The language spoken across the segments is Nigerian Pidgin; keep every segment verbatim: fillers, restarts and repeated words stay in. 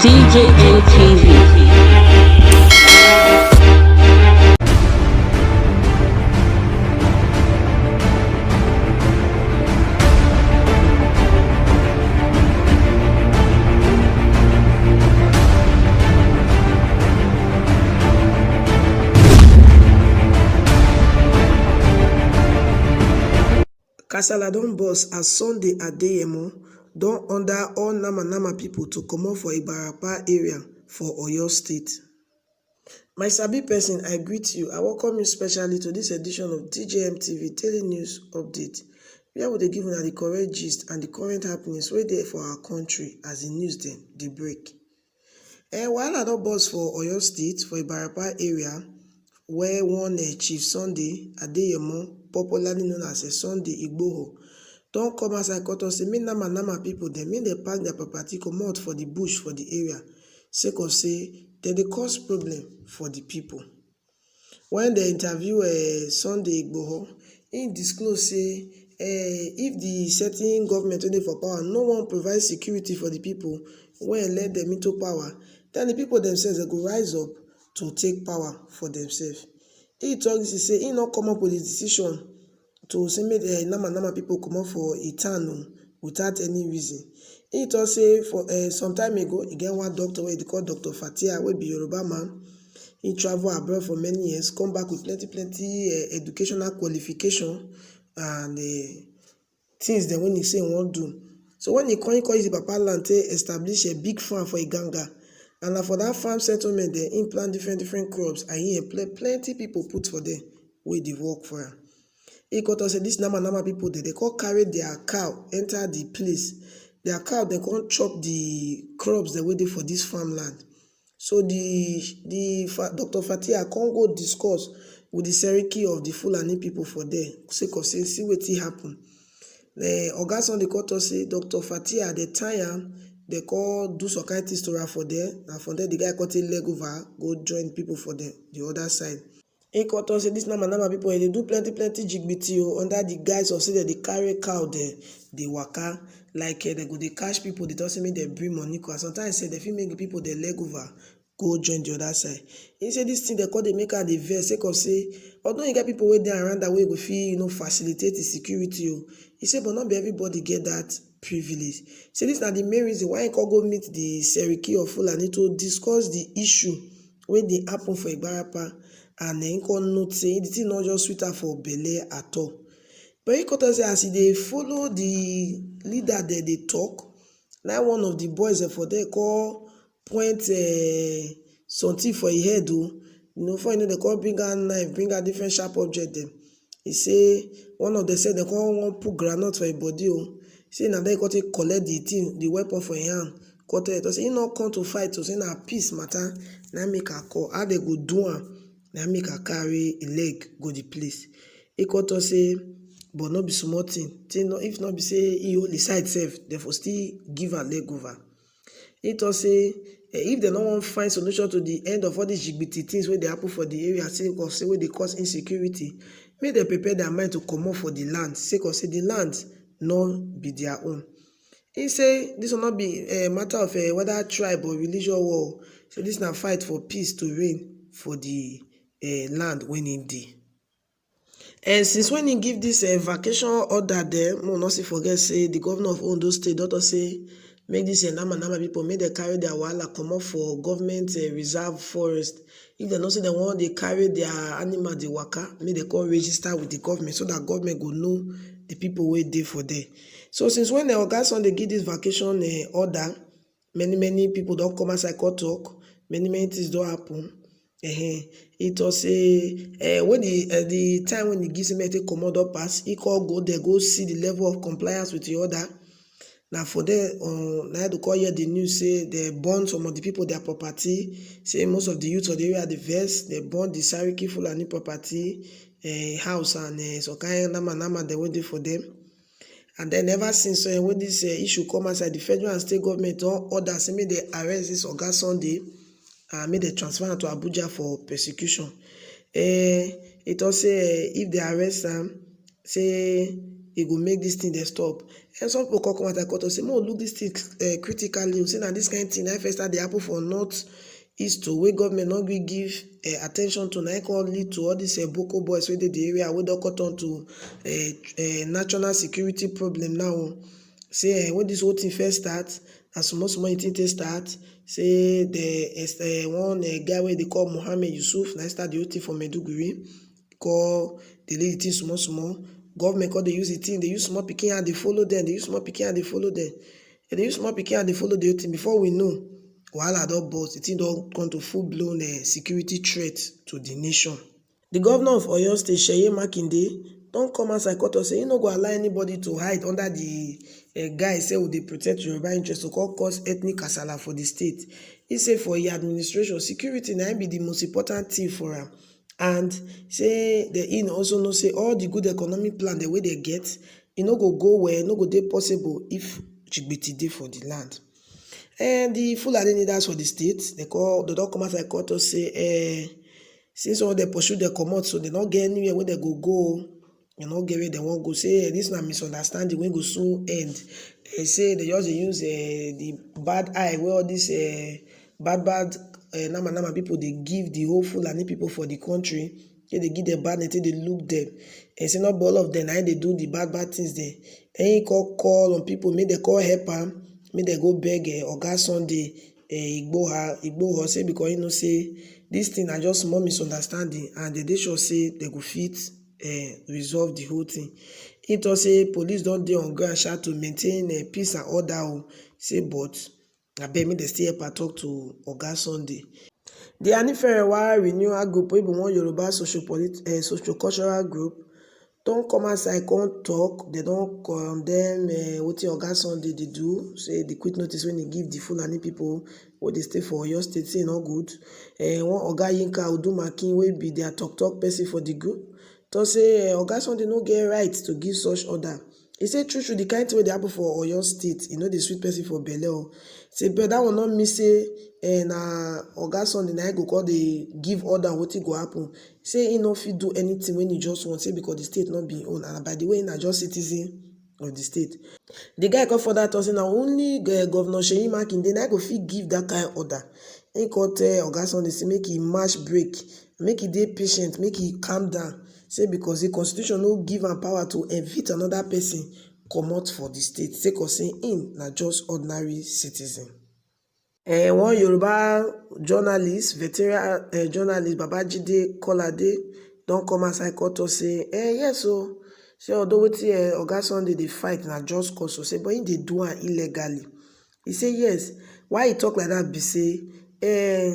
T J N T V. Kasala don burst as Sunday Adeyemo don order all nama nama pipo to comot for Ibarapa area for Oyo State. My sabi person, I greet you. I welcome you specially to this edition of T J M T V Daily News Update, where we dey give una the correct gist and the current happenings wey dey for our country as the news dem dey break. Eh, wahala don burst for Oyo State, for Ibarapa area, where one, eh, Chief Sunday Adeyemo, popularly known as, eh, Sunday Igboho, don come outside come talk say make nama nama people dem, make dem pack their property comot for the bush for the area, sake of say dem dey cause problem for the people. When dem interview, eh, Sunday Igboho, im disclose say, eh, if the certain government wey dey for power no wan provide security for the people wey elect dem into power, then the people themselves dem go rise up to take power for themselves. He talk this say he no come up with the decision to say make the nama nama people comot for a town o without any reason. He talk say for, eh, some time ago, e get one doctor wey dey call Doctor Fatia, wey be Yoruba man. He travel abroad for many years, come back with plenty plenty, eh, educational qualification and, eh, things dem wey he say he wan do. So when he come, he come use the papa land take establish a big farm for Iganga. And na for that farm settlement dem, he plant different different crops and he employ plenty people put for there wey dey work for am. He come talk say this nama nama people dem, dem come carry their cow enter the place. Their cow dem come chop the crops dem wey dey for this farmland. So the the fa Doctor Fatia come go discuss with the Seriki of the Fulani people for there, sake of say see wetin happen. Eh, Oga Sunday come talk say Doctor Fatia dey tie am, dey come do some kind things to am for there. Na from there the guy come take leg over, go join people for there, the other side. He come talk say this nama nama people, eh, dey do plenty plenty jigbiti o, under the guise of say dem dey carry cow dem dey waka, like, eh, dem go dey catch people, dey talk say make dem bring money come. And sometimes sef dem fit make the people dem leg over go join the other side. He say this thing dem come dey make am dey vex, sake of say although e get people wey dey around am wey go fit, you know, facilitate the security o, he say but no be everybody get that privilege. Say this na the main reason why he come go meet the Seriki of Fulani to discuss the issue wey dey happen for Ibarapa, and he come note say the thing no just sweet am for belle at all. But he come talk say as he dey follow the leader dem dey talk, na one of the boys dem for there come point, eh, something for him head o. You know, for you know, dem come bring out knife, bring out different sharp object dem. He say one of them say dem come wan put groundnut for him body o. Say na there he come take collect the thing, the weapon for him hand. Come tell him say he no come to fight o, say na peace matter na make am come. How dem go do am na make am carry him leg go the place. He come talk say but no be small thing. Say no, if no be say he hold him side sef, dem for still give am leg over. He talk say, eh, if dem no wan find solution to the end of all these jigbiti things wey dey happen for the area, sake of say wey dey cause insecurity, make dem prepare their mind to comot for the land, sake of say the land no be their own. He say this one no be, eh, matter of, eh, whether tribe or religion war. So this na fight for peace to reign for the, eh, land wey him dey. And since when he give this, eh, vacation order dem, make we no still forget say the governor of Ondo State don talk say make this, eh, nama nama people, make dem carry their wahala comot for government, eh, reserve forest. If dem know say dem wan dey carry their animal dey waka, make dem come register with the government so that government go know the people wey dey for there. So since when, eh, Oga Sunday give this vacation, eh, order, many many people don come outside come talk, many many things don happen. Ehen. He talk say, eh, when the, eh, the time when he give say make dem take comot don pass, he come go there go see the level of compliance with the order. Na for there, um, na him dey come hear the news say dem burn some of the people their property. Say most of the youth for the area dey vex, dem burn the Sariki Fulani property, eh, house and, eh, some kind nama nama dem wey dey for them. And then ever since, eh, when this, eh, issue come outside, the federal and state government don order say make dem arrest this Oga Sunday and make dem transfer am to Abuja for prosecution. Eh, he talk say, eh, if dem arrest am, say e go make this thing dey stop. And some people come come out and come talk say, "Make we look this thing, eh, critically. We say na this kind thing na first start dey happen for North East o, wey government no gree give, eh, attention to, na e come lead to all these, eh, boko boys wey dey the area, wey don come turn to, eh, eh, national security problem now o." Say, eh, when this whole thing first start, na small small e thing take start. Say the, eh, one, eh, guy wey dey call Mohammed Yusuf, na e start the whole thing for Maiduguri. Come dey lead the thing small small. Government come dey use the thing, dey use small pikin hand dey follow them, dey use small pikin hand dey follow them. Dem dey use small pikin hand dey follow the whole thing. Before we know, wahala don burst. The thing don come to full blown, eh, security threat to the nation. The governor of Oyo State, Seyi Makinde, don come outside come talk say he no go allow anybody to hide under the, eh, guise say we dey protect Yoruba interest to come cause ethnic kasala for the state. He say for him administration, security na im be the most important thing for am. And say the, he also know say all the good economic plan dem wey dem get, e no go go well, e no go dey possible if jigbiti dey for the land. And the Fulani leaders for the state, they call, they don come outside come talk say, eh, since all dem pursue dem comot, so dem no get anywhere wey dem go go. Dem no get where dem wan go. Say, eh, this na misunderstanding wey go soon end. Dem say dem just dey use, eh, the bad eye wey all these, eh, bad bad, eh, nama nama people dey give the whole Fulani people for the country. Say dem give dem bad name, say dem look dem. And say no be all of them na im dey do the bad bad things dem. Then he call call on people, make dem come help am, make dem go beg, eh, Oga Sunday, eh, Igboha, Igboho, say because he know say this thing na just small misunderstanding, and dem dey sure say dem go fit, eh, resolve the whole thing. He talk say police don dey on ground sha to maintain, eh, peace and order o. Say but abeg make dem still help am talk to Oga Sunday. The Aniferewa Renewal Group, wey be one Yoruba socio-polit-, eh, socio-cultural group, don come outside come talk. Dem don condemn, eh, wetin Oga Sunday dey do, say the quick notice wey he give the Fulani people wey dey stay for Oyo State, say e no good. Eh, one Oga Yinka Odumakin, wey be their talk talk person for the group, talk say, eh, Oga Sunday no get right to give such order. He say true true, the kind thing wey dey happen for Oyo State, e no dey sweet person for belle o. Say but that one no mean say, eh, na Oga Sunday na im go come dey give order wetin go happen. Say he no fit do anything when he just want, say because the state no be him own, and by the way, he na just citizen of the state. The guy come further talk say na only, eh, Governor Seyi Makinde na go fit give that kind order. He come tell Oga Sunday say make he match break, make he dey patient, make he calm down. Say because the constitution no give am power to evict another person comot for the state, sake of say him na just ordinary citizen. Eh, one Yoruba journalist, veteran, eh, journalist Babajide Kolade, don come outside come talk say, eh, yes o, say although wetin, eh, Oga Sunday dey fight na just cause o, say but he dey do am illegally. He say yes. Why he talk like that be say, eh,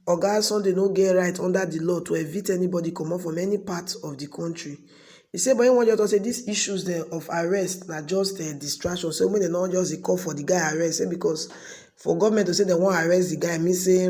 Oga Sunday no get right under the law to evict anybody comot from any part of the country. He say but he wan just talk say these issues dem of arrest na just, eh, distraction, so make dem no just dey call for the guy arrest, say because for government to say dem wan arrest the guy mean say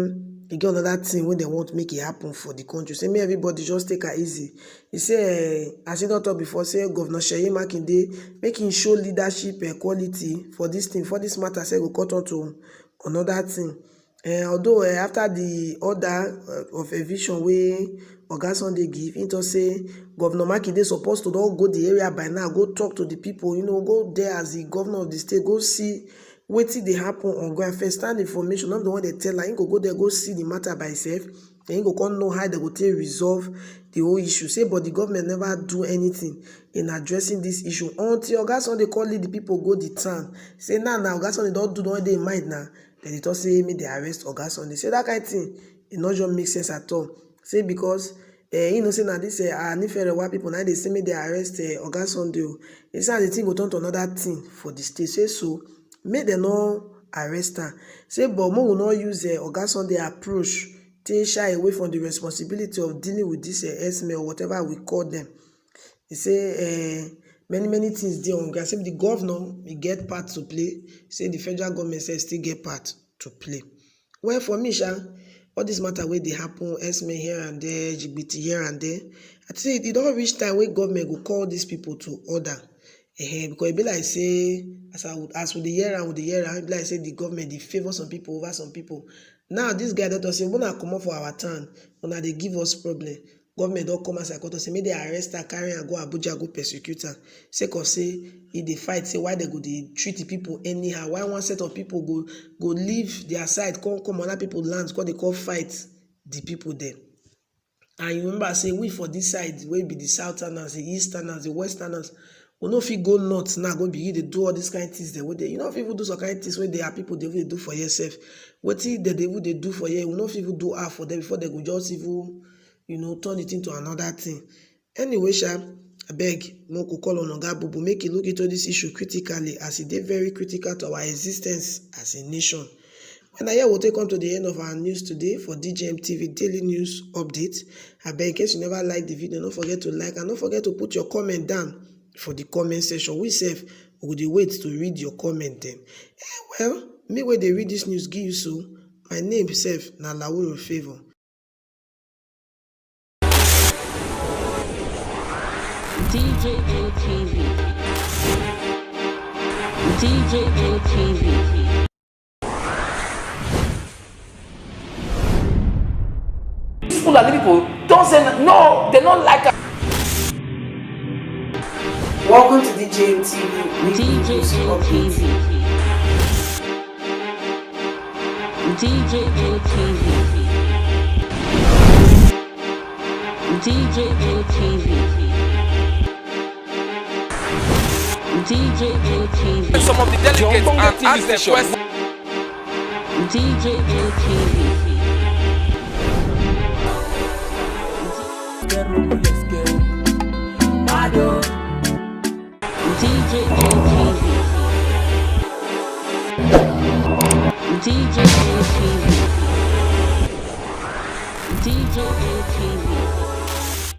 e get another thing wey dem want make e happen for the country. Say make everybody just take am easy. He say, eh, as he don talk before, say Governor Seyi Makinde make him show leadership, eh, quality for this thing, for this matter, say go cut on to another thing. Eh, although, eh, after the order, eh, of eviction wey Oga Sunday give, he talk say Governor Makinde suppose to don go the area by now, go talk to the people, you know, go there as the governor of the state, go see wetin dey happen on ground, first hand information, not the one dem tell am. He go go there, go see the matter by himself. Then he go come know how dem go take resolve the whole issue. Say but the government never do anything in addressing this issue until Oga Sunday come lead the people go the town. Say now, now Oga Sunday don do the one dey im mind now. Then he talk say make dem arrest Oga Sunday. Say that kind thing, e no just make sense at all. Say because, eh, you know say na this, eh, Aniferewa people now dey say make dem arrest, eh, Oga Sunday o. He say the thing go turn to another thing for the state. Say so make dem no arrest am. Say but make we no use, eh, Oga Sunday approach take shy away from the responsibility of dealing with this, eh, herdsmen or whatever we call them. He say, eh, many many things dey on ground. Say the governor, he get part to play. Say the federal government sef still get part to play. Well, for me sha, all this matter wey dey happen, herdsmen here and there, G B T here and there, I think e don reach time wey government go call these people to order. Ehen, because e be like say as I would, as we dey hear am, we dey hear am, e be like say the government dey favour some people over some people. Now this guy don talk say una comot for our town, una dey give us problem. government don come outside come talk say make dem arrest am, carry am go Abuja go prosecute am, sake of say e dey fight say why dem go dey treat the people anyhow, why one set of people go go leave their side come come another people land come dey come fight the people dem. And you remember say we for this side wey be the southerners, the easterners, the westerners, we no fit go north now go begin dey do all these kind things dem wey dey, you no fit even do some kind things wey dey our people dey even dey do for here sef. Wetin dem dey even dey do for here, we no fit even do half for them before dem go just even, you know, turn it into another thing. Anyway sha, abeg make we call on Oga Bubu make e look into this issue critically, as e dey very critical to our existence as a nation. And na here we take come to the end of our news today for D J M T V Daily News Update. Abeg, in case you never like the video, no forget to like and no forget to put your comment down for the comment section. We sef, we go dey wait to read your comment dem. Eh, well, me wey dey read this news give you so, my name sef na Lawuro Favour. D J N T V. D J N T V. These Fulani people don't say n- no, they don't like us. Welcome to D J M T V. D J N T V. D J N T V. D J N T V. D J N T V. Some of the delegates and ask them questions. D J N T V. D J N T V. D J N T V.